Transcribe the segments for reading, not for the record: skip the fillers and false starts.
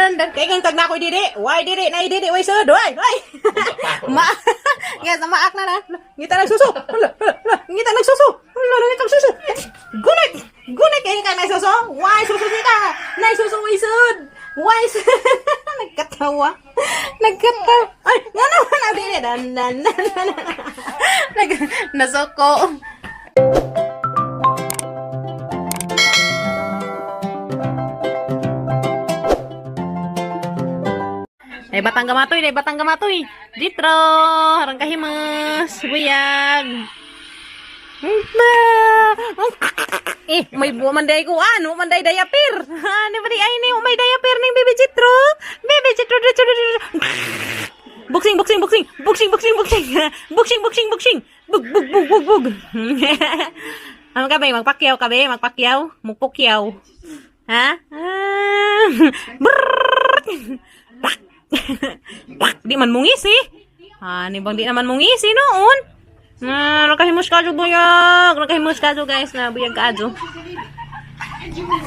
Kay kang tag na ko diri. Why diri na diri way sud. Why? Why? Ma. Nga sa maak na na. Ngita nagsuso. Hala, hala, hala. Ngita nagsuso. Hala, ngita nagsuso. Gunit. Gunit kay ka nagsuso. Why suso sita? Nagsuso way sud. Why? Nagkatawa. Nagkatawa. Ay, nga naman na diri. Dan dan dan. Dan. Nag nasoko. Ay batang gamatoy, ay batang gamatoy. Ditro, harang kahimas, buyag. Eh, may buwa man day ko ano, man day diaper. Ano ba di ay ni may diaper ning baby Jitro. Baby Jitro, Jitro, Jitro. Boxing, boxing, boxing. Boxing, boxing, boxing. Boxing, boxing, boxing. Bug, bug, bug, bug, bug. Ano ka ba? Magpakyaw ka ba? Magpakyaw? Mugpukyaw. Ha? Ah. Brrrr. Pak. Pak. Di man mungisi. Ah, ni bang di naman mungisi noon. Ah, nakahimus ka buyag. Nakahimus ka guys na buyag ka adyo.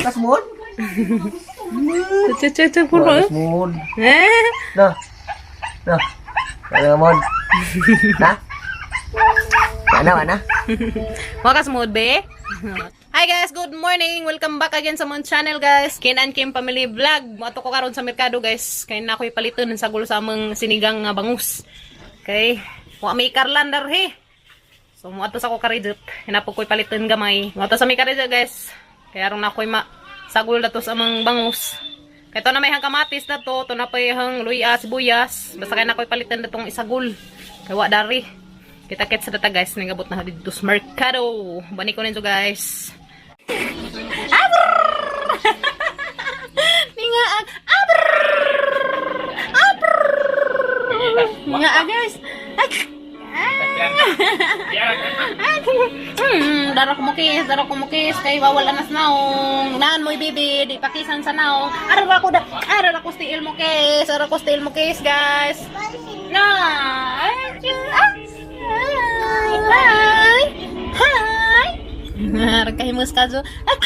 Kasmod? Che che che puro. Kasmod. Eh? Na. Na. Ano mon? Na? Ana, ana. Wakas mood be. Hi guys, good morning. Welcome back again sa mong channel guys. Ken and Kim Family Vlog. Moadto ko karon sa merkado guys. Kay na ako'y paliton sa gulo sa among sinigang nga bangus. Okay. Wa may karlan darhe. So moadto sa ko karidot. Hinapog ko'y paliton gamay. Moadto sa may karidot guys. Kaya aron na ako'y ma sagol na to sa among bangus. Kay to na may hang kamatis na to, to na pa hang luya, sibuyas. Basta kay na ako'y palitan na tong isagol. Kay wa dari. Kita kits sa data guys, nangabot na dito sa merkado. Bani ko ninyo guys. Abrrr! Ninga ang abrrr! Abrrr! Ninga ang guys. Ay! Dara kumukis, kay bawal anas naong. Naan mo'y bibi, di pakisan sa naong. Ara ko da, ara ko stiil mo kis, ara ko stiil mo kis, guys. Na. Ay, hi. Hi. Nagkahimus ka zo. Ah,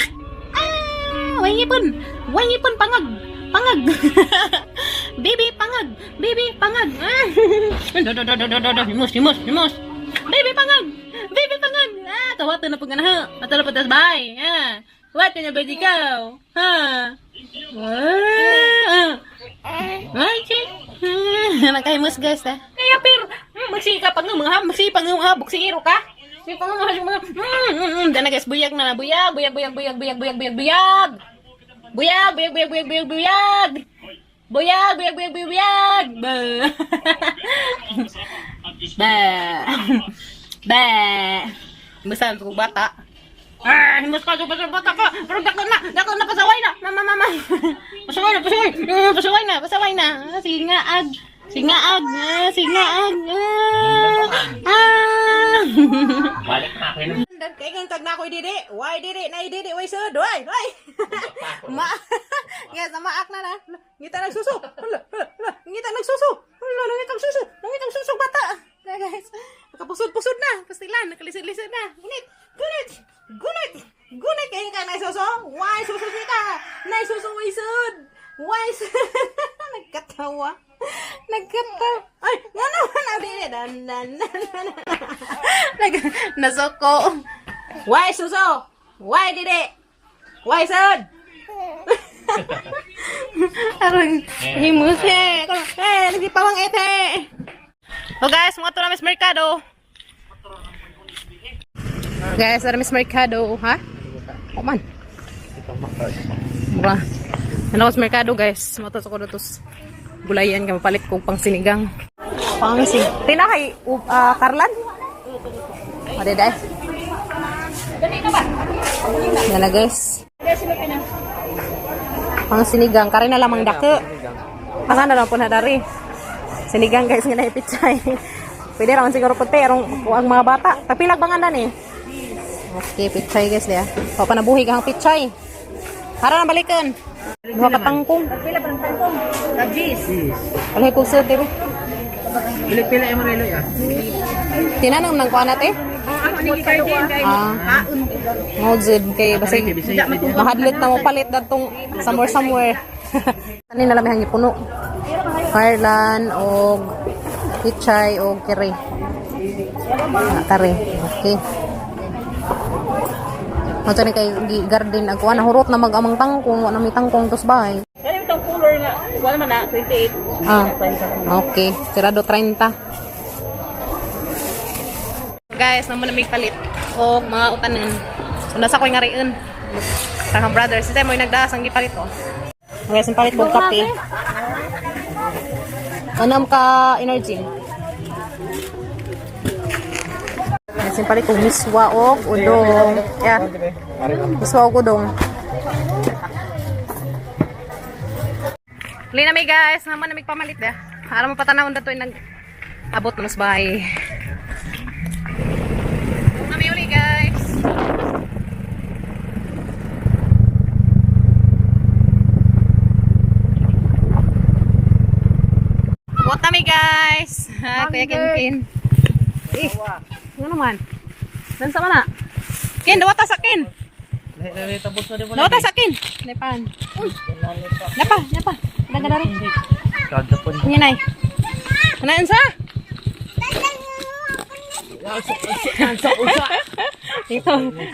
ah, wangipon. Wangipon pangag. Pangag. Baby pangag. Baby pangag. Ah. Do do do do do do. Himus himus himus. Baby pangag. Baby pangag. Ah, tawato na pag ha. Ato na patas bye. Ah. What na ba ikaw? Ha. Ah. Ay, chik. Nagkahimus guys ah. Kaya pero magsika pag mga magsika pag mga buksiro ka. Sige pa nga mga dana guys, buyag na buyag, buyag, buyag, buyag, buyag, buyag, buyag, buyag. Buyag, buyag, buyag, buyag, buyag, buyag. Buyag, buyag, buyag, buyag, buyag. Ba. Ba. Ba. Basta ko bata. Ah, himus ka, basta bata ka. Pero dako na pasaway na. Mama, mama. Pasaway na, pasaway. Pasaway na, pasaway na. Ah, Singaag. Singaag. Ah, singaag. Ah. Ah. Balik na ako yun. Kay kang tag na ko diri. Why diri na diri way sud. Why? Why? Ma. Nga sa maak na na. Ngita nagsuso. Hala, hala, hala. Ngita nagsuso. Hala, ngita nagsuso. Ngita nagsuso bata. Kaya guys, nakapusod-pusod na. Pastilan, nakalisod-lisod na. Gunit, gunit, gunit. Gunit kay ka nagsuso. Why suso sita? Nagsuso way sud. Why? Nagkatawa. Nagkatawa. Ay, nga naman na diri. Dan dan dan. Dan. Nag nasoko. Why suso? Why dili? Why sud? Aron himus eh. Eh, nagipawang ete. Oh guys, mga to na Miss Mercado. Guys, ara Miss Mercado, ha? O man. Mura. Ano ko sa Mercado, guys. Mga to sa ko dito sa gulayan ka mapalit kong pang sinigang. Pang sinigang. Tina kay Karlan? Ade dai. Yan na guys. Pang sinigang, kare na lamang dako. Asa na lang po na dari. Sinigang guys nga na pichay. Pwede raman siguro po te, arong ang mga bata. Tapilag bangan na ni. Okay, pichay guys dia. Pa panabuhi ka ang pichay. Hara na balikan. Duha ka tangkong. Pila pa ng tangkong? Kajis. Alay ko sa tiro. Pila yung relo ya. Tinanong nang kuan ate. Ako ni Cardin kay Ah. Ngozid kay basig mahadlit na mo palit datong somewhere somewhere. Ani na lang may puno. Fireland og pichay og kere. Ah, kare. Okay. Mo ni kay garden ag kuan hurot na mag-amang tangkong, wa na may tangkong tos bahay. Kaya itong cooler nga, wala man na, 28. Ah. Okay, sirado 30. Guys, naman na may palit og mga utanan. So nasa ko'y ngariin. Sa akong brother, si mo nagdaas ang gipalit oh. Guys, ang palit kog kape. Anam ka energy. Guys, ang palit kog miswa og udong. Yeah. Miswa og udong. Uli na mi guys, naman na may pamalit da. Ara mo patanawon dato nag abot na mas bahay. Nami uli guys. Abot na mi guys. Ha, Kuya Kinkin. Eh, ano naman? Dansa man na. Kin, dawata sa kin. Dawata sa kin. Lepan. Uy. Napa, napa. Daga dari. Kagapon. Hinay. Ano sa? Ito,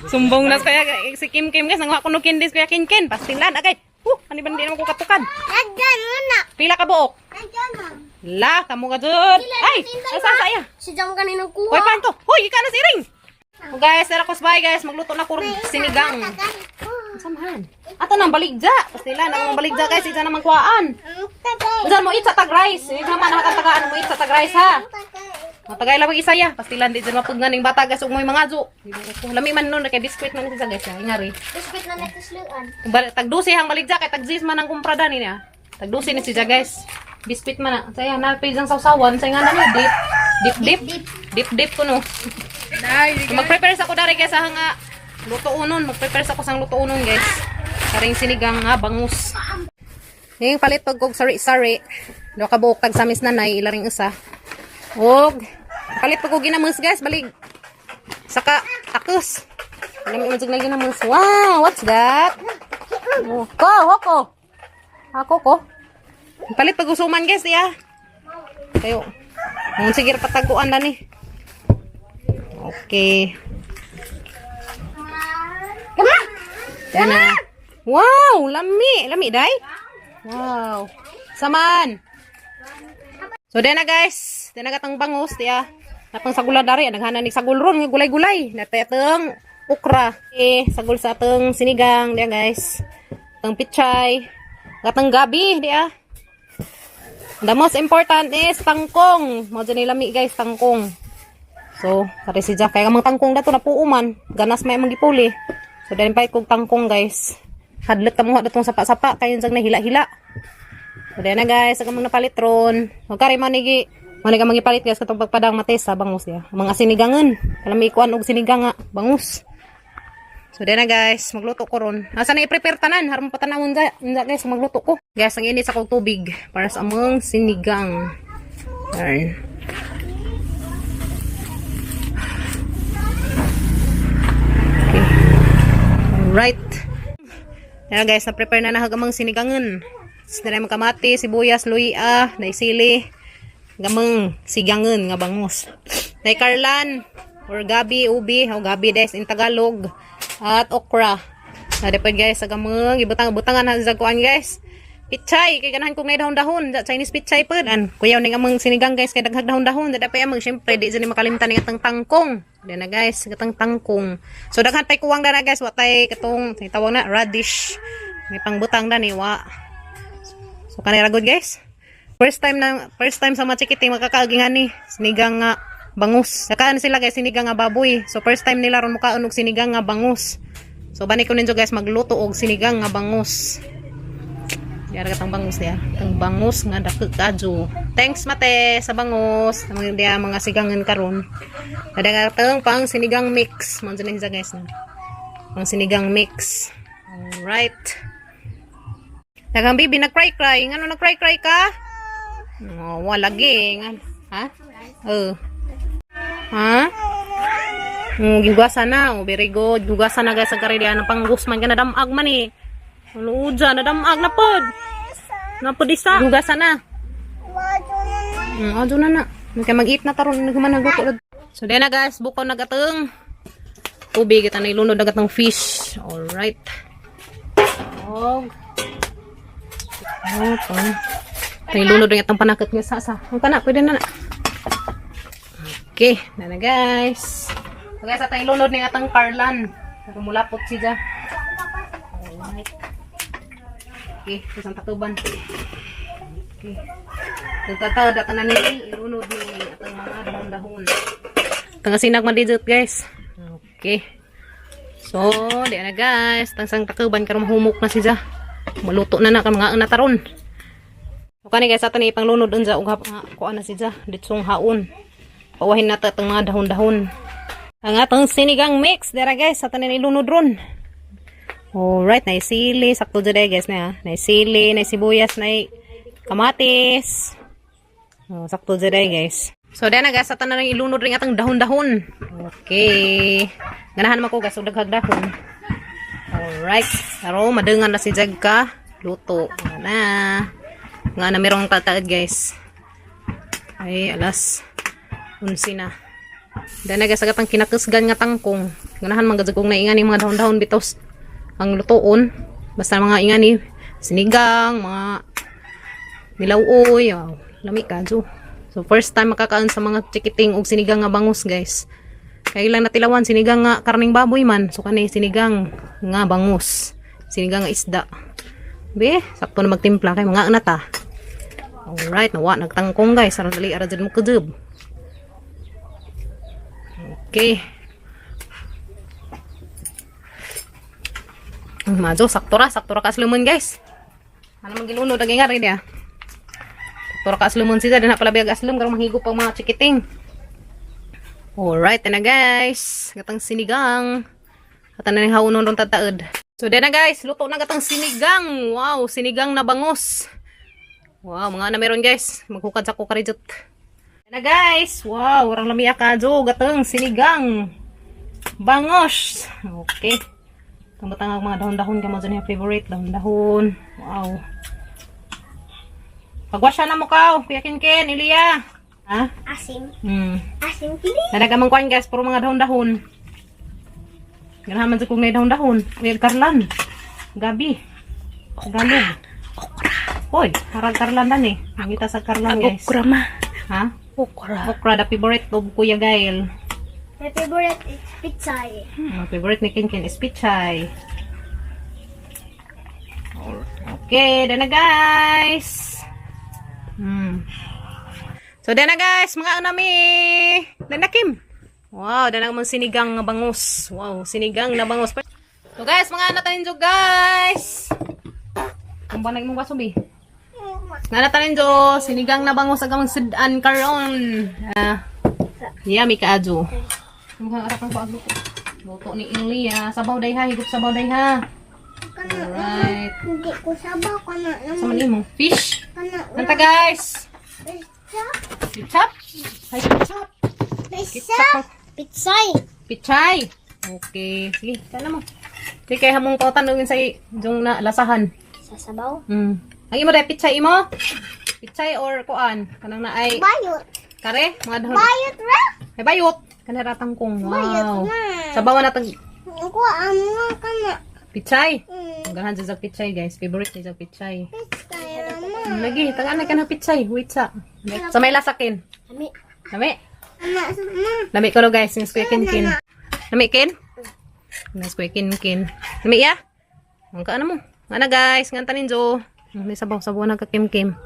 sumbong na kaya si Kim Kim guys, nanguha ko no kindis kuya Kin Kin. Pastilan agay. Ano ba hindi naman ko katukan? Nagdan mo na. Pila ka buok? Nagdan mo. La, kamo ka jud. Ay, asa sa iya? Si Jam kaninang kuha. Hoy, panto. Hoy, ika na si Ring. Oh, guys, tara ko bye guys, magluto na ko sinigang. Samahan. Ato nang baligja. Pastilan ang baligja guys, isa naman kuhaan. Unsa mo eat sa tag rice. Hindi naman nakatagaan mo eat sa tag rice ha. Matagay lang isa ya. Pastilan di dyan mapugnan ning bata guys ug moy mga ajo. Lami man nun kay biskwit man siya guys. Ingari. Biskuit na natisluan. Tag 12 hang baligja kay tag 10 man ang kumprada ni niya. Tag 12 ni siya guys. Biskwit man na. Saya na pay dyan sawsawan say nga na ni dip. Dip dip. Dip dip kuno. Mag-prepare sa ko dari guys ha nga luto unon, mag-prepare sa ko sang luto unon guys. Karing sinigang nga bangus. Ning palit pag kog sari-sari. Do ka buok tag samis nanay ila ring usa. Og palit pag kog ginamos guys, balig. Saka takos. Lami man jud na ginamos. Wow, what's that? Oh, ko, hoko. Ako ko. Palit pag usuman guys, iya. Kayo. Nung sige pataguan na ni. Okay. Yan na. Wow, lami. Lami, day. Wow. Saman. So, then na guys. Then na katang bangus, diya. Napang sagula dari. Naghanan ni sagul ron. nga Gulay-gulay. Nateteng okra. Eh, sagul sa ateng sinigang, diya guys. Ateng pichay. Katang gabi, diya. The most important is tangkong. Mo dyan lami guys, tangkong. So, pare si Jack. Kaya kamang tangkong dato na puuman. Ganas may amang gipuli. So, dahil pa kog tangkong guys. Hadlok ta mo datong sapa-sapa. Kayo sang nahila-hila. So, dahil na guys. Ang kamang napalitron. Magkari manigi. Manig ang mangipalit guys katong pagpadang mates sa bangus ya. Mga sinigangan. Kalami ikuan og sinigang nga bangus. So dahil na guys, magluto ko ron. Asa na i-prepare tanan, haron pa tanawon unsa unsa guys, magluto ko. Guys, ang init sa kog tubig para sa among sinigang. Darn. Okay. Alright. Ayan guys, na-prepare na na hagamang sinigangan. Sinara mga kamati, sibuyas, luya, naisili. Gamang sigangan nga bangus. Nay karlan or gabi, ubi, o gabi des in Tagalog at okra. Na dapat guys sa gamang ibutang butangan na sa kuan guys. Pichay kay ganahan kong dahon-dahon, da Chinese pichay pud. An kuyaw ning amang sinigang guys kay daghag dahon-dahon, da dapat amang syempre di jud ni makalimtan ning atang tangkong. Di na guys, katang tangkong. So daghan tay kuwang dana guys, wa tay katong tawag na radish. May pangbutang dani wa. So kanira good guys. First time sa mga chikiting makakaaging ani sinigang nga bangus. Nakaan sila guys sinigang nga baboy. So first time nila ron mukaon og sinigang nga bangus. So bani ko ninyo guys magluto og sinigang nga bangus. Yara katang bangus diya. Tang bangus nga dako kadyo. Thanks mate sa bangus. Mga diya mga sigangan karon. Kada katang pang sinigang mix. Mo dyan siya guys na. Pang sinigang mix. Alright. Daghang bibi nag-cry-cry. Ngano nag-cry-cry ka? Oh, wala lagi. Ha? Oh. Ha? Oh, gihugasan na. Oh, very good. Gihugasan na guys. Ang kare diyan. Ang panggus man ka nadamag man eh. Ano dyan? Nadamag na pod. Napudisa. Hugasan na. Adyo na na. Kay mag-eat na taron nagman nagluto. So then na guys, bukaw nagateng tubig ito na ilunod agad ng fish. Alright. Og. Okay. Ito ilunod rin itong panakot nga sa sa. Ang kana, pwede na na. Okay, na na guys. So guys, atang ilunod ni atang Carlan. Pero mulapot siya. Alright. Okay, isang tatuban. Okay. Nagtatawad at na ni ilunod ni atang mga dahon-dahon. Tangasinag man dito guys. Okay. So, di na guys. Tangsang takuban karon mahumok na siya. Maluto na na kan mga nataron. So kani guys ato ni ipanglunod unja ug kuan na siya ditsong haon. Pawahin nato itong mga dahon-dahon. Ang atong sinigang mix dira guys ato ni ilunod ron. Alright, na sili, sakto jud eh, guys na. Ha. Na sili, na sibuyas, na kamatis. Oh, sakto jud eh, guys. So dahil na guys, ato na lang ilunod rin atong dahon-dahon. Okay. Ganahan man ko guys, og daghang dahon. Alright. Pero madengan na si Jag ka. Luto. Nga na. Nga na merong tataad guys. Ay, alas 11 na. Dahil na guys, agatang kinakusgan nga tangkong. Ganahan man gajag kong naingan yung mga dahon-dahon bitos ang lutoon. Basta mga ingani, sinigang, mga nilawoy, wow, lami kadyo. So first time makakaon sa mga chikiting og sinigang nga bangus guys. Kaya lang natilawan sinigang nga karning baboy man. So kani sinigang nga bangus. Sinigang nga isda. Be, sakto na magtimpla kay mga anata. Alright, nawa nagtangkong guys. Aron dali ara jud mo kujub. Okay. Majo, sakto ra ka asluman guys. Ano man gilunod ang ingar dia. Sakto ra ka asluman siya, dinha pala biyag aslum karong manghigop ang mga chikiting. Alright, na guys. Gatang sinigang. At na ning haunon ron tataod. So na guys, luto na gatang sinigang. Wow, sinigang na bangos. Wow, mga na meron guys. Maghukad sa kukarijot. Na guys, wow, warang lamiya ka jo gatang sinigang. Bangos. Okay. Kamutang ang mga dahon-dahon kamo dyan yung favorite dahon-dahon. Wow. Pagwasya na mo kaw, Kuya Kinkin, Ilya. Ha? Asim. Hmm. Asim kini. Nadagamang kuan guys, puro mga dahon-dahon. Ganahan man sa kung may dahon-dahon. Uy, karlan. Gabi. Tagalog. Okra. Hoy, harag karlan dan eh. Nangita sa karlan guys. Okra ma. Ha? Okra. Okra, the favorite of Kuya Gail. My favorite is pizza. My favorite ni Kinkin is pichay. Okay, done na guys. So, done na guys, mga anami. Done na Kim. Wow, done na mga sinigang nga bangus. Wow, sinigang na bangus. So guys, mga anak tanin guys. Kung ba nagmong baso, bi? Nga na tanin sinigang na bangus agamang sudan karon. Ah, yummy kaadyo. Mukhang arapan ko agluto. Luto ni Ilya. Sabaw day ha. Higop sabaw day ha. Alright. Hindi ko sabaw kana Sa man imo? Fish. kana. Nanta guys. Pizza. Ketchup. Ay, ketchup. Pizza. Pizza. Pichay. Okay. Sige, kala mo. Sige, kaya hamong kautan nung sa yung na lasahan. Sa sabaw. Ang imo day, pichay imo? Pichay or kuan? Kanang na ay Bayot. kare? Mga dahon. Bayot ra. Ay, bayot. Kanara tangkong. Bayot Wow. na. Sabawan na tag Ko ano kana. pichay. Mm. Ganahan siya sa pichay guys. Favorite niya sa pichay. Pizza ra ma. Lagi, tagaan na ka ng pichay. Wait sa. Sa may lasakin. Ami. Lami. Ana ma. Lami ko no guys. Yung square kin kin. Lami kin? Yung square kin kin. Lami ya? Ang kaano mo? Nga na guys. Nga tanin jo. May sabaw. Sabaw na ka kim kim.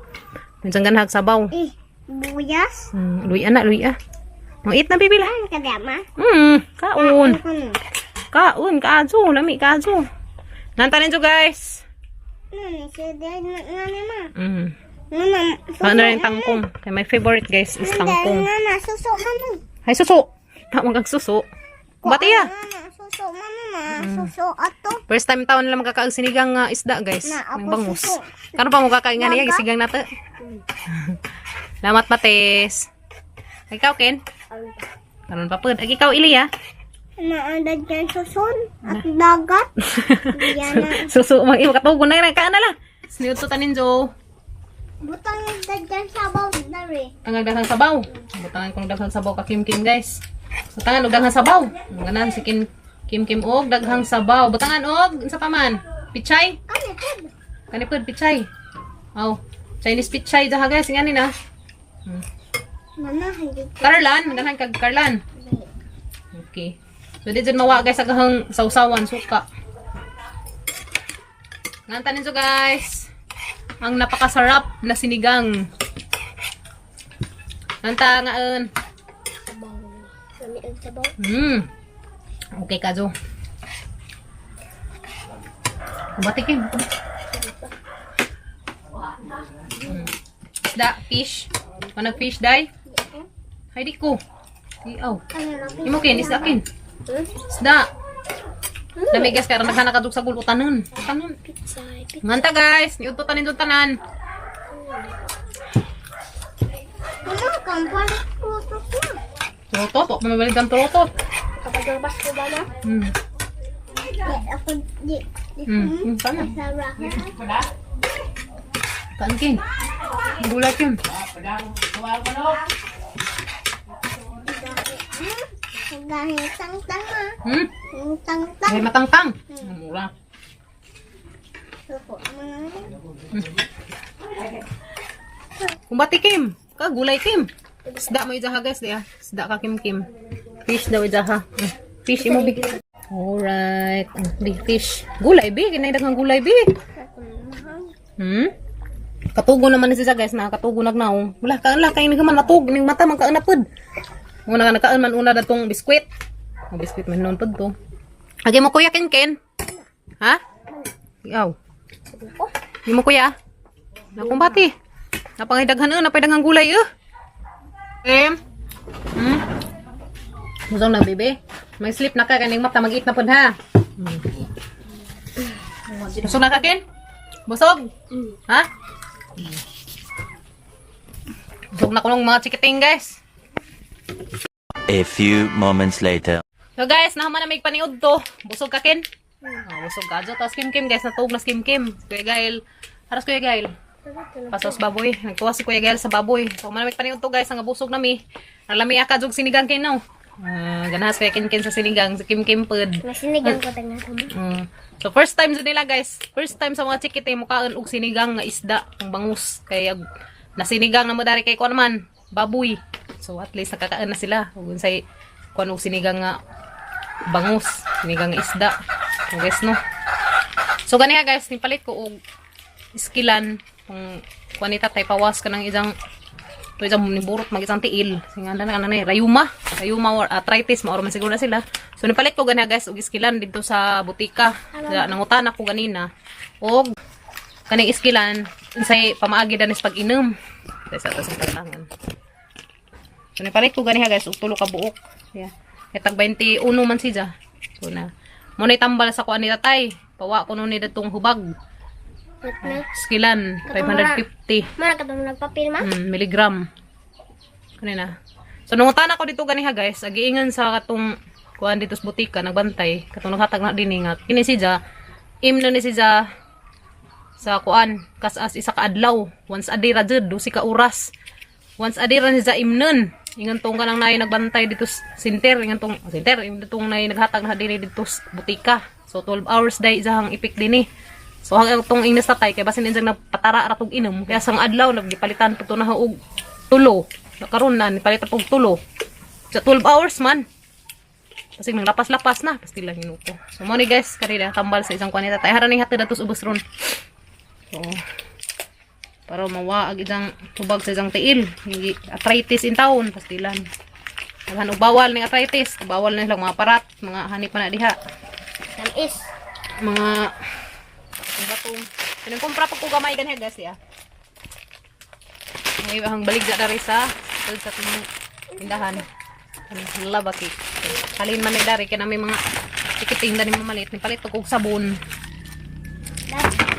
Minsan ganhag sabaw. Eh, buyas. Luya na, luya. Ang eat na bibila. Ano ka ma? Kaon. Ano? Kaon, kaadyo. Lami, kaadyo. Nantanin jo guys. Ano siya na na ma. Nana. Ano rin tangkong. Kaya my favorite guys is tangkong. Nana, suso man. Ay, suso. Tawag ang suso. Bati ya. Nana, suso man na. Suso ato. First time taon nila magkakaag sinigang nga isda, guys. Na, Ng ako bangus. suso. Karon pa mo kakain nga niya, gisigang nato. Lamat mates. Ikaw, Ken? Karon pa pud. Ag ikaw, Ilya. Naandad yan suson at dagat. Yan na. Suso, mang iwa katugon na rin. Kaan na lang. Sniud to tanin, Jo. Butang daghan sabaw dere. Tangag daghang sabaw. Butangan kong daghang sabaw ka Kim Kim, guys. Butangan og daghang sabaw. Ganan si Kim Kim Kim og daghang sabaw. Butangan og unsa pa man? Pichay? Ano to? Kani pod pichay. Aw, Chinese pichay daha guys, ngani na. Mama, hindi. Karlan, ganahan kag Karlan. Okay. So di dyan mawa guys agahang sausawan suka. Nganta ninyo guys. Ang napakasarap na sinigang. Nganta ngaon. Sabaw. Lami ang sabaw. Okay ka, Jo. Batikin. Isda, fish. Manag fish, day? Ay, di ko. Iaw. Ano na? Imo kin, isda kin. Hmm? Isda. Dami guys, kaya naghanap ka sa gulo tanan. Tanan. Pizza. Pizza. Nganta guys, niudto tanin doon tanan. Mama, kampal putok na. Turotot, wa pa mabalik ang turotot. Kapag labas ko ba na? Di ako di. Di. Tama. Sara. Kaan kin. Gulay kin. Dahil tang-tang ah. Tang-tang. Ay, matangtang. Mura. Suko, mga Kumbati Kim. Ka gulay Kim. Isda mo ijaha guys diya. Isda ka Kim Kim. Fish daw ijaha. Fish imo big. Alright. Di fish. Gulay bi, kinay daghang gulay bi. Katugo naman ni siya guys na katugo nagnaong. Wala ka la kay nagaman matug ning mata man kaon na pud. Una ka nakaon man una datong biskwit. Ang biskwit man noon pud to. Agi mo kuya Ken Ken. Ha? Iaw. Di mo kuya. Nakumbati. Napangidaghan napay daghang gulay eh. Em. Busog na bebe. May sleep na ka kaning mata mag-eat na pud ha. Busog na ka Ken? Busog? Ha? Busog na ko ng mga chikiting guys. A few moments later. So guys, nahuman na may paniud to. Busog ka Ken? Ah, busog ka. Jo, tapos Kim Kim guys, natuog na si Kim Kim. Kuya Gail. Aras Kuya Gail. Pasos baboy. Nagtuwa si Kuya Gail sa baboy. So, manamig paniud to guys, ang busog nami. Ang lami aka jug sinigang kin no. Ah, ganahas Kuya Ken Ken sa sinigang, si Kim Kim pud. Masinigang ko tanga mo. So first time sa nila guys. First time sa mga chikite mukaon og sinigang nga isda, ang bangus kay nasinigang na mo dari kay kuan man, baboy. So at least nakakaon na sila ug unsay kuan og sinigang nga bangus, sinigang nga isda. So guys no. So ganiha guys, nipalit ko og iskilan kung kuan ni tatay pawas ka ng isang to isang niburot mag isang tiil. Singa na na na rayuma, rayuma or arthritis maor man siguro na sila. So nipalit ko ganiha guys og iskilan didto sa butika. Sa nangutan ako ganina og kaning iskilan unsay pamaagi danis pag-inom. Sa ato sa tangan. So nipalit ko ganiha guys og tulo ka buok. Yeah. Itag 21 man siya. So na. Mo na tambal sa kuan ni tatay. Pawa ko nun ni datong hubag. Na. Skilan 550 Mara ka ba mo nagpapilma? Milligram. Kanina. So nangutan ako dito ganiha guys, agiingan sa katong kuan dito sa butika nagbantay, katong naghatag na dinhi nga kini siya im na ni siya sa kuan kas-as isa ka adlaw, once a day ra jud, 12 ka oras. Once a day ra ni siya imnon. Ingan tong kanang naay nagbantay dito sa center, ingan tong center, ingan tong naay naghatag na dinhi dito sa butika. So 12 hours day isang ipik dinhi. So hanggang tong ingnas tatay kay basin insang nagpatara ra tog inom kaya sang adlaw nagpalitan pa to na og tulo. Nakaron na nipalitan pog tulo. Sa 12 hours man. Kasi nang lapas-lapas na, pastila hinuko. So mo ni guys, kanina tambal sa isang kuan ni tatay. Hara ning hatid atos ubos ron. So para mawa ag isang tubag sa isang tiil, Hindi- arthritis in town, pastilan. Daghan og bawal ning arthritis, bawal na silang mga parat, mga hanip pa na diha Tamis. Mga batong pinagkumpra pa ko gamay ganyan guys ya. May ang balik na dari sa sa atong tindahan. Hala ba cake. Halin man ni dari kay na may mga tikiting dani mamalit ni palit og sabon.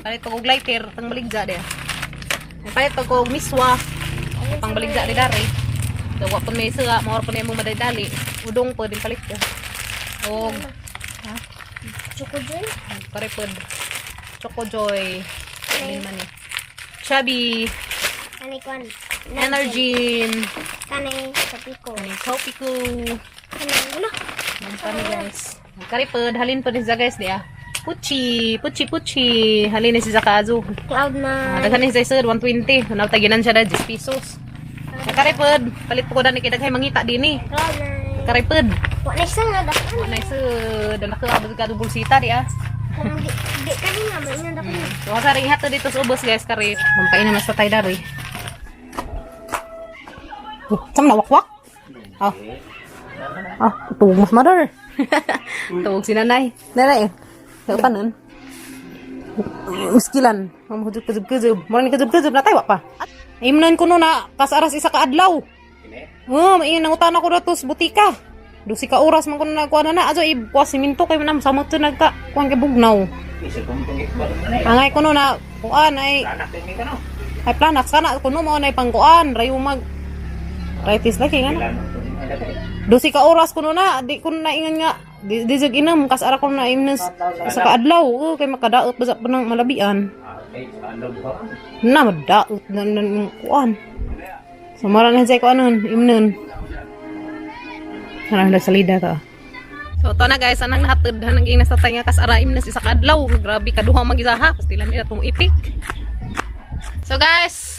Palit og lighter tang baligja dia. Palit og miswa pang baligja di dari. So, wa pud may suga, mao ra pud mo madali. Udong po din palit ko. Og Choco Joy. Karipod. Choco Joy. Alin man eh. Chubby. Kanay kwan. Energy. Kanay Kopiko. Kanay Kopiko. Kanay ano? Kami, guys. Karipod, halin po ni siya, guys, di ah. Puchi, puchi, puchi. Halin ni siya kaazu. Cloud 9. Daghan ni siya sir, 120. Naltaginan siya na 10 pesos. Karipod, palit po ko na ni kay daghay mangita din eh. Cloud 9. Karipod. Wa na isa nga dakan. Wala sa dala ka abot ka bulsita di ah. Kung di di kani nga maingon dakan. So sa ring hato dito sa ubos, guys, kari. Mampain na mas patay dari. Oh, sam na wakwak. Oh. Ah, tuwag mas mother. Tuwag si nanay. Nanay. Sa pa nun. Muskilan. Mamhujub kujub kujub. Mura ni kujub kujub na tayo pa. Imnon ko no na kasaras isa ka adlaw. Oh, maingon nangutan ako dato sa butika. Dusi ka oras man ko na nagkuha na na. Azo ibkuha siminto kay manam samot to nagka kuan kay bugnaw. Angay ko no na kuan ay ay planak sana kuno mo na pangkuan rayo mag rightis lagi nga na. Dusi ka oras kuno na di ko na ingan nga di, di jud inam kas ara ko na imnas sa kaadlaw, oh, kay makadaot ba sa panang malabian. Na madaot na na na kuan. So mara na siya ko anon imnon. Ano na salida ka. So to na, guys, anang nahatod hanang ging nasa tayo nga kas ara imnas isa ka adlaw. Grabe kaduha magisaha pastilan nila tong ipik. So guys,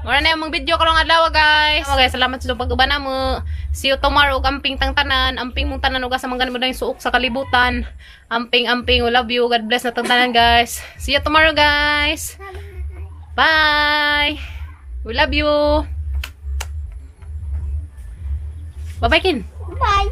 mura na yung mga video karong adlaw, guys. Okay, salamat sa pag-uban namo. See you tomorrow. Amping tang tanan, amping mong tanan ug sa mga mo na yung suok sa kalibutan. Amping amping, we love you. God bless na tang tanan, guys. See you tomorrow, guys. Bye. We love you. Bye bye, Kin. Bye.